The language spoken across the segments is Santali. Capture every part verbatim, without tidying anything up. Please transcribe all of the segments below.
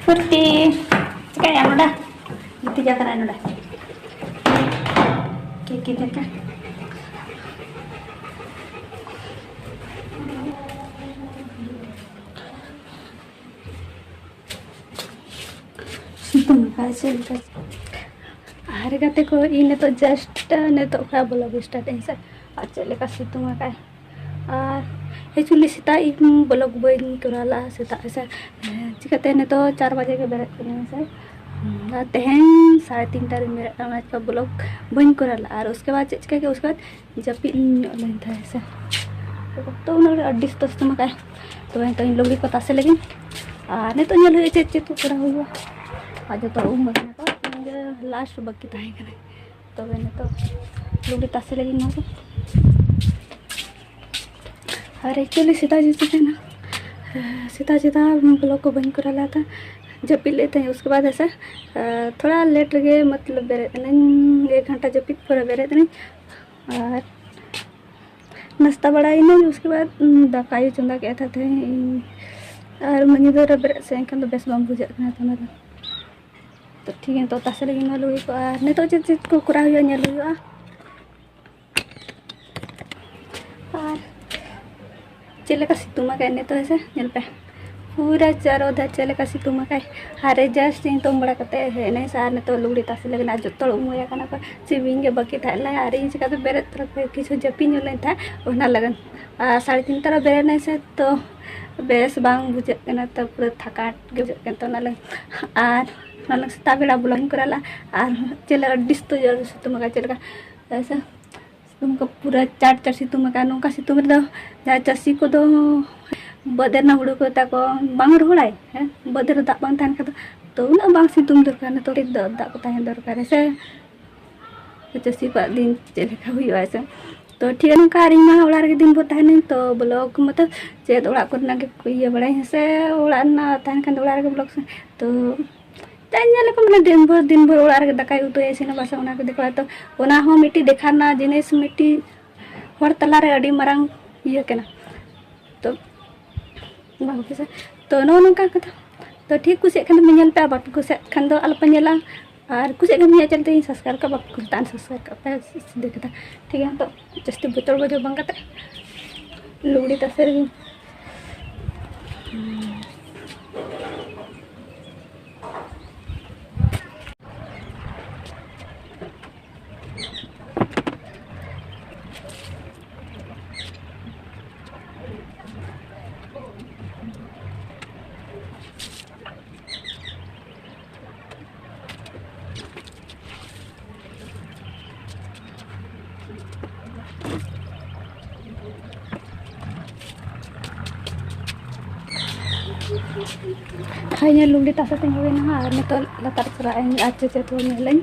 ᱯᱷᱩᱨᱛᱤ᱾ ᱪᱤᱠᱟᱹᱭᱟ ᱱᱚᱰᱮ? ᱜᱤᱛᱤᱡ ᱟᱠᱟᱱᱟᱭ ᱱᱚᱰᱮ᱾ ᱴᱷᱤᱠ ᱜᱮ, ᱴᱷᱤᱠ ᱜᱮ᱾ ᱥᱤᱛᱩᱝ ᱟᱠᱟᱫ ᱪᱮᱫ ᱞᱮᱠᱟ? ᱟᱨ ᱜᱟᱛᱮ ᱠᱚ, ᱤᱧ ᱱᱤᱛᱚᱜ just ᱱᱤᱛᱚᱜ ᱠᱷᱚᱱ vlog start ᱟᱹᱧ ᱥᱮ᱾ ᱟᱨ ᱪᱮᱫ ᱞᱮᱠᱟ ᱥᱤᱛᱩᱝ ᱟᱠᱟᱫ᱾ ᱟᱨ actually ᱥᱮᱛᱟᱜ ᱤᱧ vlog ᱵᱟᱹᱧ ᱠᱚᱨᱟᱣ ᱞᱟᱜᱼᱟ ᱥᱮᱛᱟᱜ ᱨᱮ ᱥᱮ᱾ ᱪᱤᱠᱟᱹᱛᱮ ᱱᱤᱛᱚᱜ ᱪᱟᱨ ᱵᱟᱡᱮ ᱜᱮ ᱵᱮᱨᱮᱫ ᱠᱟᱹᱱᱟᱹᱧ ᱥᱮ᱾ ᱟᱨ ᱛᱮᱦᱮᱧ ᱥᱟᱲᱮ ᱛᱤᱱᱴᱟ ᱨᱮᱧ ᱵᱮᱨᱮᱫ ᱠᱟᱱᱟ, ᱚᱱᱟ ᱪᱤᱠᱟᱹ vlog ᱵᱟᱹᱧ ᱠᱚᱨᱟᱣ ᱞᱟᱜᱼᱟ᱾ ᱟᱨ ᱩᱥᱠᱮ ᱵᱟᱫ ᱪᱮᱫ ᱪᱤᱠᱟᱹ ᱠᱮᱫᱟ, ᱩᱥᱠᱮ ᱵᱟᱫ ᱡᱟᱹᱯᱤᱫ ᱧᱚᱜ ᱞᱮᱱ ᱛᱟᱦᱮᱸ ᱥᱮ᱾ ᱛᱚ ᱩᱱᱟᱹᱜ ᱟᱹᱰᱤ ᱥᱚᱠᱛᱚ ᱥᱤᱛᱩᱝ ᱟᱠᱟᱫ᱾ ᱛᱚᱵᱮ ᱱᱤᱛᱚᱜ ᱤᱧ ᱞᱩᱜᱽᱲᱤ ᱠᱚ ᱛᱟᱥᱮ ᱞᱟᱹᱜᱤᱫ᱾ ᱟᱨ ᱱᱤᱛᱚᱜ ᱧᱮᱞ ᱦᱩᱭᱩᱜᱼᱟ ᱪᱮᱫ ᱪᱮᱫ ᱠᱚ ᱠᱚᱨᱟᱣ ᱦᱩᱭᱩᱜᱼᱟ᱾ ᱟᱨ ᱡᱚᱛᱚ ᱩᱢ ᱟᱠᱟᱱᱟ ᱠᱚ, ᱤᱧ ᱜᱮ last ᱵᱟᱹᱠᱤ ᱛᱟᱦᱮᱸ ᱠᱟᱱᱟ᱾ ᱛᱚᱵᱮ ᱱᱤᱛᱚᱜ ᱞᱩᱜᱽᱲᱤ ᱛᱟᱥᱮ ᱞᱟᱹᱜᱤᱫ ᱱᱚᱣᱟ ᱠᱚ᱾ ᱟᱨ actually ᱥᱮᱛᱟᱜ ᱡᱮ ᱪᱤᱠᱟᱹᱭᱮᱱᱟ, ᱥᱮᱛᱟᱜ ᱥᱮᱛᱟᱜ vlog ᱠᱚ ᱵᱟᱹᱧ ᱠᱚᱨᱟᱣ ᱞᱮᱫᱟ᱾ ᱡᱟᱹᱯᱤᱫ ᱞᱮᱫ ᱛᱟᱦᱮᱸᱧ, ᱩᱥᱠᱮ ᱵᱟᱫ ᱦᱮᱸᱥᱮ, ᱛᱷᱚᱲᱟ late ᱨᱮᱜᱮ ᱢᱚᱛᱞᱚᱵ ᱵᱮᱨᱮᱫ ᱮᱱᱟᱹᱧ, ᱮᱠ ᱜᱷᱚᱱᱴᱟ ᱡᱟᱹᱯᱤᱫ ᱯᱚᱨᱮ ᱵᱮᱨᱮᱫ ᱮᱱᱟᱹᱧ᱾ ᱟᱨ ᱱᱟᱥᱛᱟ ᱵᱟᱲᱟᱭᱮᱱᱟᱹᱧ, ᱩᱥᱠᱮ ᱵᱟᱫ ᱫᱟᱠᱟ ᱟᱭᱳ ᱪᱚᱸᱫᱟ ᱠᱮᱫᱟ ᱛᱟᱦᱮᱸ᱾ ᱟᱨ ᱩᱱᱟᱹᱜ ᱧᱤᱫᱟᱹ ᱨᱮ ᱵᱮᱨᱮᱫ ᱥᱮ ᱮᱱᱠᱷᱟᱱ ᱫᱚ ᱵᱮᱥ ᱵᱟᱝ ᱵᱩᱡᱷᱟᱹᱜ ᱠᱟᱱᱟ ᱛᱚ ᱚᱱᱟ ᱫᱚ᱾ ᱛᱚ ᱴᱷᱤᱠ ᱜᱮᱭᱟ, ᱱᱤᱛᱚᱜ ᱛᱟᱥᱮ ᱞᱟᱹᱜᱤᱫ ᱱᱚᱣᱟ ᱞᱩᱜᱽᱲᱤ ᱠᱚ᱾ ᱟᱨ ᱱᱤᱛᱚᱜ ᱪᱮᱫ ᱪᱮᱫ ᱠᱚ ᱠᱚᱨᱟᱣ ᱦᱩᱭᱩᱜᱼᱟ ᱧᱮᱞ ᱦᱩᱭᱩᱜᱼᱟ᱾ ᱟᱨ ᱪᱮᱫ ᱞᱮᱠᱟ ᱥᱤᱛᱩᱝ ᱟᱠᱟᱫ ᱱᱤᱛᱚᱜ ᱦᱮᱸᱥᱮ, ᱧᱮᱞ ᱯᱮ᱾ ᱯᱩᱨᱟᱹ ᱪᱟᱨᱚ ᱫᱷᱟᱨ ᱪᱮᱫ ᱞᱮᱠᱟ ᱥᱤᱛᱩᱝ ᱟᱠᱟᱫ᱾ ᱟᱨ just ᱤᱧ ᱛᱩᱢ ᱵᱟᱲᱟ ᱠᱟᱛᱮ ᱦᱮᱡ ᱮᱱᱟᱹᱧ ᱥᱮ, ᱟᱨ ᱱᱤᱛᱚᱜ ᱞᱩᱜᱽᱲᱤ ᱛᱟᱥᱮ ᱞᱟᱹᱜᱤᱫ ᱟᱨ ᱡᱚᱛᱚ ᱦᱚᱲ ᱩᱢ ᱦᱩᱭ ᱟᱠᱟᱱᱟ ᱠᱚ, ᱥᱤᱢ ᱤᱧ ᱜᱮ ᱵᱟᱹᱠᱤ ᱛᱟᱦᱮᱸ ᱞᱮᱱᱟ᱾ ᱟᱨ ᱤᱧ ᱪᱤᱠᱟᱹᱛᱮ ᱵᱮᱨᱮᱫ ᱛᱚᱨᱟ ᱠᱤᱪᱷᱩ ᱡᱟᱹᱯᱤᱫ ᱧᱚᱜ ᱞᱮᱱ ᱛᱟᱦᱮᱸᱫ ᱚᱱᱟ ᱞᱟᱹᱜᱤᱫ᱾ ᱟᱨ ᱥᱟᱲᱮ ᱛᱤᱱᱴᱟ ᱨᱮ ᱵᱮᱨᱮᱫ ᱮᱱᱟᱹᱧ ᱥᱮ, ᱛᱚ ᱵᱮᱥ ᱵᱟᱝ ᱵᱩᱡᱷᱟᱹᱜ ᱠᱟᱱᱟ, ᱛᱚ ᱯᱩᱨᱟᱹ ᱛᱷᱟᱠᱟᱴ ᱜᱮ ᱵᱩᱡᱷᱟᱹᱜ ᱠᱟᱱ ᱛᱟᱦᱮᱸ ᱚᱱᱟ ᱞᱟᱹᱜᱤᱫ᱾ ᱟᱨ ᱚᱱᱟ ᱞᱟᱹᱜᱤᱫ ᱥᱮᱛᱟᱜ ᱵᱮᱲᱟ vlog ᱤᱧ ᱠᱚᱨᱟᱣ ᱞᱮᱫᱼᱟ᱾ ᱟᱨ ᱪᱮᱫ ᱞᱮᱠᱟ ᱟᱹᱰᱤ ᱥᱚᱠᱛᱚ ᱡᱳᱨ ᱥᱤᱛᱩᱝ ᱟᱠᱟᱫ, ᱪᱮᱫ ᱞᱮᱠᱟ ᱦᱮᱸᱥᱮ? ᱥᱤᱛᱩᱝ ᱠᱚ ᱯᱩᱨᱟᱹ ᱪᱟᱴ ᱪᱟᱴ ᱥᱤᱛᱩᱝ ᱟᱠᱟᱱ᱾ ᱱᱚᱝᱠᱟ ᱥᱤᱛᱩᱝ ᱨᱮᱫᱚ ᱡᱟᱦᱟᱸ ᱪᱟᱹᱥᱤ ᱠᱚᱫᱚ ᱵᱟᱹᱫᱽ ᱨᱮᱱᱟᱜ ᱦᱩᱲᱩ ᱠᱚ ᱛᱟᱠᱚ ᱵᱟᱝ ᱨᱚᱦᱚᱲᱟᱭ, ᱦᱮᱸ, ᱵᱟᱹᱫᱽ ᱨᱮ ᱫᱟᱜ ᱵᱟᱝ ᱛᱟᱦᱮᱱ ᱠᱷᱟᱱ ᱫᱚ, ᱛᱚ ᱩᱱᱟᱹᱜ ᱵᱟᱝ ᱥᱤᱛᱩᱝ ᱫᱚᱨᱠᱟᱨ, ᱱᱤᱛᱚᱜ ᱫᱚ ᱫᱟᱜ ᱠᱚ ᱛᱟᱦᱮᱸ ᱫᱚᱨᱠᱟᱨ ᱦᱮᱸ ᱥᱮ᱾ ᱪᱟᱹᱥᱤ ᱠᱚᱣᱟᱜ ᱫᱤᱱ ᱪᱮᱫ ᱞᱮᱠᱟ ᱦᱩᱭᱩᱜᱼᱟ ᱦᱮᱸ ᱥᱮ᱾ ᱛᱚ ᱴᱷᱤᱠ ᱜᱮᱭᱟ, ᱱᱚᱝᱠᱟ ᱟᱨ ᱤᱧ ᱢᱟ ᱚᱲᱟᱜ ᱨᱮᱜᱮ ᱫᱤᱱ ᱵᱷᱳᱨ ᱛᱟᱦᱮᱱᱟᱹᱧ, ᱛᱚ vlog ᱢᱚᱛᱞᱚᱵ ᱪᱮᱫ ᱚᱲᱟᱜ ᱠᱚᱨᱮᱱᱟᱜ ᱜᱮ ᱤᱭᱟᱹ ᱵᱟᱲᱟᱭ ᱦᱮᱸ ᱥᱮ, ᱚᱲᱟᱜ ᱨᱮᱱᱟᱜ ᱛᱟᱦᱮᱱ ᱠᱷᱟᱱ ᱫᱚ ᱚᱲᱟᱜ ᱨᱮᱜᱮ vlog ᱥᱮ᱾ ᱛᱚ ᱡᱟᱧ ᱧᱮᱞ ᱟᱠᱚ ᱢᱟᱱᱮ ᱫᱤᱱ ᱵᱷᱳᱨ ᱫᱤᱱ ᱵᱷᱳᱨ ᱚᱲᱟᱜ ᱨᱮᱜᱮ ᱫᱟᱠᱟᱭ ᱩᱛᱩᱭᱟ, ᱤᱥᱤᱱᱟ ᱵᱟᱥᱟ ᱚᱱᱟ ᱠᱚ ᱫᱮᱠᱷᱟᱣᱟ᱾ ᱛᱚ ᱚᱱᱟ ᱦᱚᱸ ᱢᱤᱫᱴᱤᱡ ᱫᱮᱠᱷᱟᱣ ᱨᱮᱱᱟᱜ ᱡᱤᱱᱤᱥ, ᱢᱤᱫᱴᱤᱡ ᱦᱚᱲ ᱛᱟᱞᱟᱨᱮ ᱟᱹᱰᱤ ᱢᱟᱨᱟᱝ ᱤᱭᱟᱹ ᱠᱟᱱᱟ᱾ ᱛᱚ ᱵᱟᱹᱦᱩ ᱠᱚᱥᱮ, ᱛᱚ ᱱᱚᱜᱼᱚ ᱱᱚᱝᱠᱟ ᱠᱟᱛᱷᱟ᱾ ᱛᱚ ᱴᱷᱤᱠ ᱠᱩᱥᱤᱭᱟᱜ ᱠᱷᱟᱱ ᱫᱚ ᱧᱮᱞ ᱯᱮ, ᱟᱨ ᱵᱟᱯᱮ ᱠᱩᱥᱤᱭᱟᱜ ᱠᱷᱟᱱ ᱫᱚ ᱟᱞᱚᱯᱮ ᱧᱮᱞᱟ᱾ ᱟᱨ ᱠᱩᱥᱤᱭᱟᱜ ᱠᱷᱟᱱ ᱯᱮ ᱤᱧᱟᱹᱜ channel ᱛᱮ subscribe ᱠᱟᱜ, ᱵᱟᱯᱮ ᱠᱩᱥᱤᱭᱟᱜ ᱠᱷᱟᱱ unsubscribe ᱠᱟᱜ ᱯᱮ, ᱥᱤᱫᱷᱟᱹ ᱠᱟᱛᱷᱟ᱾ ᱴᱷᱤᱠ ᱜᱮᱭᱟ, ᱛᱚ ᱡᱟᱹᱥᱛᱤ ᱵᱚᱛᱚᱨ ᱵᱚᱡᱚ ᱵᱟᱝ ᱠᱟᱛᱮ ᱞᱩᱜᱽᱲᱤ ᱛᱟᱥᱮ ᱨᱮᱜᱮ᱾ ᱦᱳᱭ, ᱧᱮᱞ ᱞᱩᱜᱽᱲᱤ ᱛᱟᱥᱮ ᱛᱤᱧ ᱦᱩᱭᱱᱟ ᱦᱟᱸᱜ, ᱟᱨ ᱱᱤᱛᱚᱜ ᱞᱟᱛᱟᱨ ᱪᱟᱞᱟᱜ ᱟᱹᱧ ᱟᱨ ᱪᱮᱫ ᱪᱮᱫ ᱠᱚ ᱧᱮᱞᱟᱹᱧ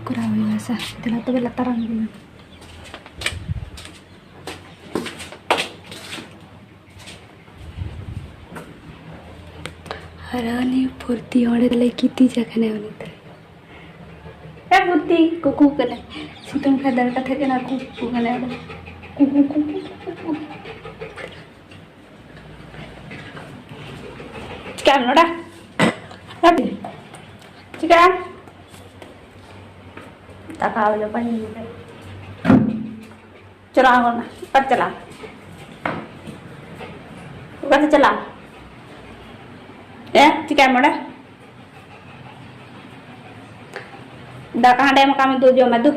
ᱠᱚᱨᱟᱣ ᱦᱩᱭᱩᱜᱼᱟ ᱥᱮ᱾ ᱫᱮᱞᱟ ᱛᱚᱵᱮ ᱞᱟᱛᱟᱨ ᱟᱬᱜᱚᱱᱟ᱾ ᱟᱨ ᱩᱱᱤ ᱯᱷᱩᱨᱛᱤ ᱚᱸᱰᱮ ᱞᱮ ᱜᱤᱛᱤᱡ ᱟᱠᱟᱱᱟ ᱩᱱᱤ ᱫᱚ᱾ ᱮ ᱯᱷᱩᱨᱛᱤ, ᱠᱩᱠᱩ ᱠᱟᱱᱟᱭ᱾ ᱥᱤᱛᱩᱝ ᱠᱷᱟᱡ ᱫᱟᱹᱲ ᱠᱟᱛᱮ ᱠᱟᱱᱟ, ᱠᱩᱠᱩ ᱠᱟᱱᱟᱭ ᱚᱸᱰᱮ᱾ ᱠᱩᱠᱩ, ᱠᱩᱠᱩ, ᱠᱩᱠᱩ᱾ ᱪᱤᱠᱟᱹᱭᱟᱢ ᱱᱚᱰᱮ? ᱦᱟᱹᱴᱤ᱾ ᱪᱤᱠᱟᱹᱭᱟᱢ? ᱫᱟᱠᱟ ᱡᱚᱢ ᱵᱟᱹᱧ ᱧᱩ ᱠᱮᱫ᱾ ᱪᱟᱞᱟᱣ ᱠᱟᱱᱟ᱾ ᱚᱠᱟᱛᱮ ᱪᱟᱞᱟᱣ? ᱚᱠᱟᱛᱮ ᱪᱟᱞᱟᱣ? ᱮ, ᱪᱤᱠᱟᱹᱭᱟᱢ ᱱᱚᱰᱮ? ᱫᱟᱠᱟ ᱦᱟᱸᱰᱮ ᱮᱢ ᱠᱟᱜ ᱢᱮ, ᱫᱩ ᱡᱚᱢ ᱢᱮ, ᱫᱩ᱾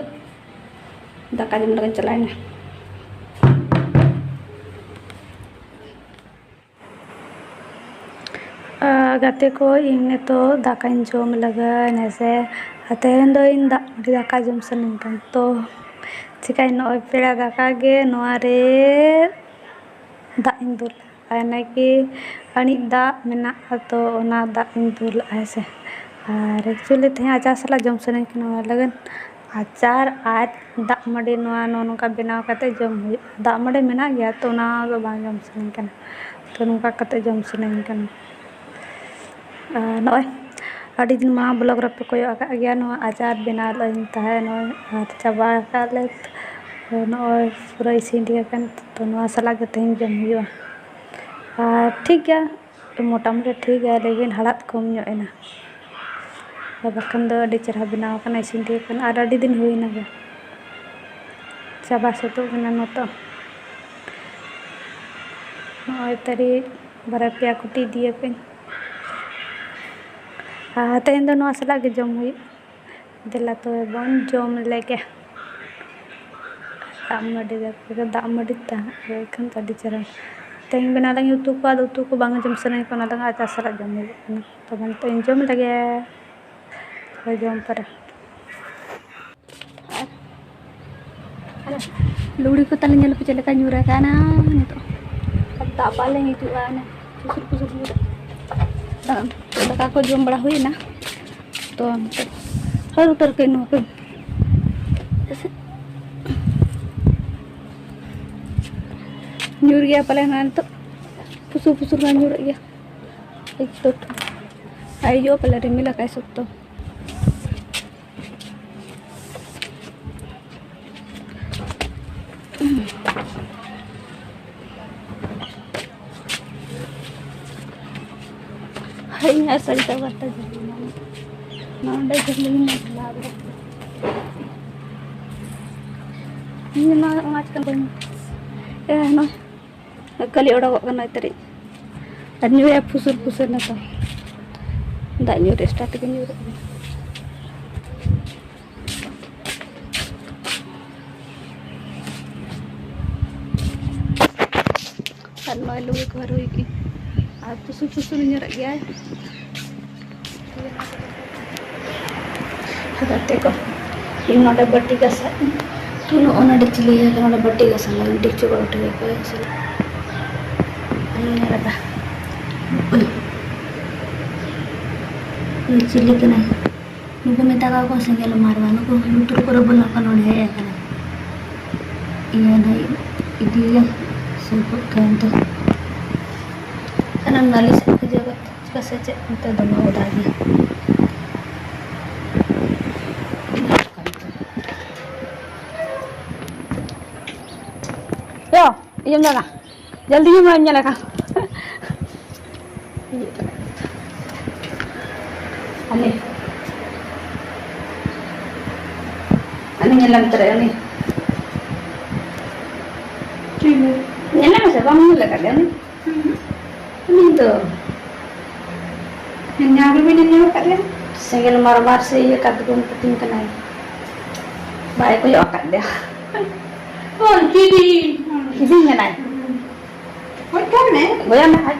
ᱫᱟᱠᱟ ᱡᱚᱢ ᱞᱟᱹᱜᱤᱫ ᱪᱟᱞᱟᱣ ᱮᱱᱟ᱾ ᱟᱨ ᱜᱟᱛᱮ ᱠᱚ, ᱤᱧ ᱱᱤᱛᱚᱜ ᱫᱟᱠᱟᱧ ᱡᱚᱢ ᱞᱟᱹᱜᱤᱫ ᱦᱮᱸ ᱥᱮ᱾ ᱟᱨ ᱛᱮᱦᱮᱧ ᱫᱚ ᱤᱧ ᱫᱟᱜ ᱢᱟᱹᱰᱤ ᱫᱟᱠᱟ ᱡᱚᱢ ᱥᱟᱱᱟᱧ ᱠᱟᱱ᱾ ᱛᱚ ᱪᱤᱠᱟᱹᱧ, ᱱᱚᱜᱼᱚᱭ ᱯᱮᱲᱟ ᱫᱟᱠᱟ ᱜᱮ ᱱᱚᱣᱟ ᱨᱮ ᱫᱟᱜ ᱤᱧ ᱫᱩᱞᱟ᱾ ᱟᱨ ᱱᱟᱠᱤ ᱟᱹᱬᱤᱡ ᱫᱟᱜ ᱢᱮᱱᱟᱜᱼᱟ, ᱛᱚ ᱚᱱᱟ ᱫᱟᱜ ᱤᱧ ᱫᱩᱞᱟᱜᱼᱟ ᱦᱮᱸ ᱥᱮ᱾ ᱟᱨ actually ᱛᱮᱦᱮᱧ ᱟᱪᱟᱨ ᱥᱟᱞᱟᱜ ᱡᱚᱢ ᱥᱟᱱᱟᱧ ᱠᱟᱱᱟ, ᱚᱱᱟ ᱞᱟᱹᱜᱤᱫ ᱟᱪᱟᱨ ᱟᱨ ᱫᱟᱜ ᱢᱟᱹᱰᱤ ᱱᱚᱣᱟ ᱱᱚᱜᱼᱚ ᱱᱚᱝᱠᱟ ᱵᱮᱱᱟᱣ ᱠᱟᱛᱮ ᱡᱚᱢ ᱦᱩᱭᱩᱜᱼᱟ᱾ ᱫᱟᱜ ᱢᱟᱹᱰᱤ ᱢᱮᱱᱟᱜ ᱜᱮᱭᱟ, ᱛᱚ ᱚᱱᱟ ᱫᱚ ᱵᱟᱝ ᱡᱚᱢ ᱥᱟᱱᱟᱧ ᱠᱟᱱᱟ, ᱛᱚ ᱱᱚᱝᱠᱟ ᱠᱟᱛᱮ ᱡᱚᱢ ᱥᱟᱱᱟᱧ ᱠᱟᱱᱟ᱾ ᱟᱨ ᱱᱚᱜᱼᱚᱭ ᱟᱹᱰᱤ ᱫᱤᱱ ᱢᱟᱲᱟᱝ vlog ᱨᱮᱯᱮ ᱠᱚᱭᱚᱜ ᱟᱠᱟᱫ ᱜᱮᱭᱟ, ᱱᱚᱣᱟ ᱟᱪᱟᱨ ᱵᱮᱱᱟᱣ ᱞᱮᱫ ᱟᱹᱧ ᱛᱟᱦᱮᱸᱫ, ᱱᱚᱜᱼᱚᱭ ᱟᱨ ᱪᱟᱵᱟ ᱟᱠᱟᱫ ᱞᱮ᱾ ᱛᱚ ᱱᱚᱜᱼᱚᱭ ᱯᱩᱨᱟᱹ ᱤᱥᱤᱱ ᱴᱷᱤᱠ ᱟᱠᱟᱱ, ᱛᱚ ᱱᱚᱣᱟ ᱥᱟᱞᱟᱜ ᱜᱮ ᱛᱮᱦᱮᱧ ᱡᱚᱢ ᱦᱩᱭᱩᱜᱼᱟ᱾ ᱟᱨ ᱴᱷᱤᱠ ᱜᱮᱭᱟ, ᱢᱚᱴᱟᱢᱩᱴᱤ ᱴᱷᱤᱠ ᱜᱮᱭᱟ, ᱞᱮᱠᱤᱱ ᱦᱟᱲᱦᱟᱫ ᱠᱚᱢ ᱧᱚᱜ ᱮᱱᱟ᱾ ᱟᱨ ᱵᱟᱠᱷᱟᱱ ᱫᱚ ᱟᱹᱰᱤ ᱪᱮᱦᱨᱟ ᱵᱮᱱᱟᱣ ᱟᱠᱟᱱᱟ, ᱤᱥᱤᱱ ᱴᱷᱤᱠ ᱟᱠᱟᱱᱟ᱾ ᱟᱨ ᱟᱹᱰᱤ ᱫᱤᱱ ᱦᱩᱭ ᱮᱱᱟ ᱜᱮ, ᱪᱟᱵᱟ ᱥᱟᱹᱛᱚᱜ ᱠᱟᱱᱟ ᱱᱤᱛᱚᱜ᱾ ᱱᱚᱜᱼᱚᱭ ᱛᱟᱹᱨᱤ ᱵᱟᱨᱭᱟ ᱯᱮᱭᱟ ᱠᱩᱴᱤ ᱤᱫᱤᱭᱟᱹᱯᱤᱧ᱾ ᱟᱨ ᱛᱮᱦᱮᱧ ᱫᱚ ᱱᱚᱣᱟ ᱥᱟᱞᱟᱜ ᱜᱮ ᱡᱚᱢ ᱦᱩᱭᱩᱜᱼᱟ᱾ ᱫᱮᱞᱟ ᱛᱚᱵᱮ ᱵᱚᱱ ᱡᱚᱢ ᱞᱮᱜᱮ᱾ ᱫᱟᱜ ᱢᱟᱹᱰᱤ ᱫᱟᱠᱟ, ᱫᱟᱜ ᱢᱟᱹᱰᱤ ᱛᱟᱦᱮᱸ ᱠᱷᱟᱱ ᱫᱚ ᱟᱹᱰᱤ ᱪᱮᱦᱨᱟ᱾ ᱛᱮᱦᱮᱧ ᱵᱮᱱᱟᱣ ᱞᱟᱹᱜᱤᱫ ᱩᱛᱩ ᱠᱚ, ᱟᱫᱚ ᱩᱛᱩ ᱠᱚ ᱵᱟᱝ ᱡᱚᱢ ᱥᱟᱱᱟᱧ ᱠᱟᱱᱟ, ᱚᱱᱟ ᱫᱚ ᱟᱪᱟᱨ ᱥᱟᱞᱟᱜ ᱡᱚᱢ ᱦᱩᱭᱩᱜ ᱠᱟᱱᱟ᱾ ᱛᱚᱵᱮ ᱱᱤᱛᱚᱜ ᱤᱧ ᱡᱚᱢ ᱞᱮᱜᱮ᱾ ᱛᱚᱵᱮ ᱡᱚᱢ ᱯᱚᱨᱮ᱾ ᱟᱨ ᱞᱩᱜᱽᱲᱤ ᱠᱚ ᱛᱟᱞᱮ ᱧᱮᱞ ᱯᱮ ᱪᱮᱫ ᱞᱮᱠᱟ ᱧᱩᱨ ᱟᱠᱟᱱᱟ ᱱᱤᱛᱚᱜ᱾ ᱫᱟᱜ ᱵᱟᱞᱮ ᱦᱤᱡᱩᱜᱼᱟ, ᱚᱱᱮ ᱯᱩᱥᱩᱨ ᱯᱩᱥᱩᱨ ᱧᱩᱨ᱾ ᱫᱟᱠᱟ, ᱫᱟᱠᱟ ᱠᱚ ᱡᱚᱢ ᱵᱟᱲᱟ ᱦᱩᱭᱱᱟ᱾ ᱛᱚ ᱱᱤᱛᱚᱜ ᱦᱟᱹᱨ ᱩᱛᱟᱹᱨ ᱠᱟᱹᱧ ᱱᱚᱣᱟ ᱠᱚ᱾ ᱧᱩᱨ ᱜᱮᱭᱟ ᱯᱟᱞᱮ ᱱᱚᱣᱟ ᱱᱤᱛᱚᱜ᱾ ᱯᱩᱥᱩᱨ ᱯᱩᱥᱩᱨ ᱢᱟ ᱧᱩᱨᱩᱜ ᱜᱮᱭᱟ᱾ ᱮᱠᱴᱩ ᱟᱭᱡᱚ ᱯᱟᱞᱮ ᱨᱤᱢᱤᱞ ᱟᱠᱟᱭ ᱥᱚᱠᱛᱚ᱾ ᱦᱮᱸ, ᱟᱨ ᱥᱟᱹᱨᱤ ᱠᱟᱛᱷᱟ ᱡᱟᱦᱟᱸ ᱱᱚᱰᱮ ᱡᱟᱹᱞᱤᱧ ᱞᱟᱜᱟᱣ ᱤᱧ ᱢᱟ ᱚᱱᱟ ᱪᱤᱠᱟᱹ ᱵᱟᱹᱧ, ᱮ, ᱱᱚᱜᱼᱚᱭ ᱠᱷᱟᱹᱞᱤ ᱚᱰᱚᱠᱚᱜ ᱠᱟᱱᱟ ᱛᱟᱹᱨᱤᱡ᱾ ᱟᱨ ᱧᱩᱭᱟ ᱯᱷᱩᱥᱩᱨ ᱯᱷᱩᱥᱩᱨ ᱱᱤᱛᱚᱝ᱾ ᱫᱟᱜ ᱧᱩ ᱨᱮ ᱥᱴᱟᱨᱴ ᱜᱮ ᱧᱩᱨᱩᱜ ᱠᱟᱱᱟ᱾ ᱟᱨ ᱱᱚᱜᱼᱚᱭ ᱞᱩᱜᱽᱲᱤ ᱠᱚ ᱦᱟᱹᱨᱩᱭᱮᱫ ᱜᱮ᱾ ᱟᱨ ᱯᱷᱩᱥᱩᱨ ᱯᱷᱩᱥᱩᱨ ᱧᱩᱨᱩᱜ ᱜᱮᱭᱟᱭ᱾ ᱜᱟᱛᱮ ᱠᱚ, ᱤᱧ ᱱᱚᱰᱮ ᱵᱟᱹᱴᱤ ᱜᱟᱥᱟᱣ ᱤᱧ᱾ ᱛᱚ ᱱᱚᱜᱼᱚ ᱱᱚᱰᱮ ᱪᱤᱞᱤ ᱦᱮᱡ ᱟᱠᱟᱱᱟ, ᱱᱚᱰᱮ ᱵᱟᱹᱴᱤ ᱜᱟᱥᱟᱣ ᱞᱟᱹᱜᱤᱫ ᱰᱮᱠᱪᱤ ᱠᱚ ᱵᱟᱹᱴᱤ ᱠᱚ ᱤᱥᱤᱱ᱾ ᱧᱮᱞ ᱮᱫᱟ᱾ ᱩᱭ᱾ ᱩᱭ, ᱪᱤᱞᱤ ᱠᱟᱱᱟᱭ? ᱱᱩᱠᱩ ᱢᱮᱛᱟ ᱠᱚᱣᱟ ᱠᱚ ᱥᱮᱸᱜᱮᱞ ᱢᱟᱨᱣᱟ, ᱱᱩᱠᱩ ᱞᱩᱛᱩᱨ ᱠᱚᱨᱮ ᱵᱚᱞᱚ ᱠᱚ ᱱᱚᱰᱮ ᱦᱮᱡ ᱟᱠᱟᱱᱟ᱾ ᱤᱭᱟᱹ ᱱᱟᱭ ᱤᱫᱤᱭᱟ ᱥᱮ ᱜᱚᱫ ᱠᱟᱭᱟ ᱱᱤᱛᱚᱜ᱾ ᱠᱟᱱᱟ ᱱᱟᱹᱞᱤ ᱥᱮᱫ ᱠᱷᱚᱡᱟᱜ ᱪᱤᱠᱟ ᱥᱮ ᱪᱮᱫ ᱱᱤᱛᱚᱜ ᱫᱚᱢᱮ ᱚᱫᱟ ᱜᱮᱭᱟ᱾ ᱭᱳ, ᱤᱭᱟᱹᱢ ᱧᱮᱞᱟ, ᱡᱚᱞᱫᱤ ᱦᱤᱡᱩᱜ ᱢᱮ, ᱧᱮᱞ ᱞᱮᱠᱟ᱾ ᱦᱟᱱᱮ, ᱦᱟᱱᱮ ᱧᱮᱞᱟᱢ ᱛᱚᱨᱟᱭ ᱩᱱᱤ᱾ ᱪᱤᱞᱤ? ᱧᱮᱞᱮ ᱢᱮᱥᱮ, ᱵᱟᱢ ᱧᱮᱞ ᱟᱠᱟᱫᱮᱭᱟ ᱩᱱᱤ? ᱦᱩᱸ᱾ ᱩᱱᱤ ᱫᱚ ᱧᱮᱞ ᱜᱮ ᱵᱟᱹᱧ ᱧᱮᱞ ᱟᱠᱟᱫᱮᱭᱟ᱾ ᱥᱮᱸᱜᱮᱞ ᱢᱟᱨᱢᱟᱨ ᱥᱮ ᱤᱭᱟᱹ ᱠᱟᱫᱜᱚᱢ ᱯᱩᱛᱤᱧ ᱠᱟᱱᱟᱭ᱾ ᱵᱟᱭ ᱠᱚᱭᱚᱜ ᱟᱠᱟᱫ ᱫᱮᱭᱟ᱾ ᱦᱳᱭ, ᱠᱤᱫᱤᱧ᱾ ᱠᱤᱫᱤᱧ ᱠᱟᱱᱟᱭ᱾ ᱦᱩᱸ᱾ ᱦᱳᱭ, ᱠᱟᱱ ᱢᱮ᱾ ᱜᱚᱭᱟ ᱢᱮ ᱟᱡ᱾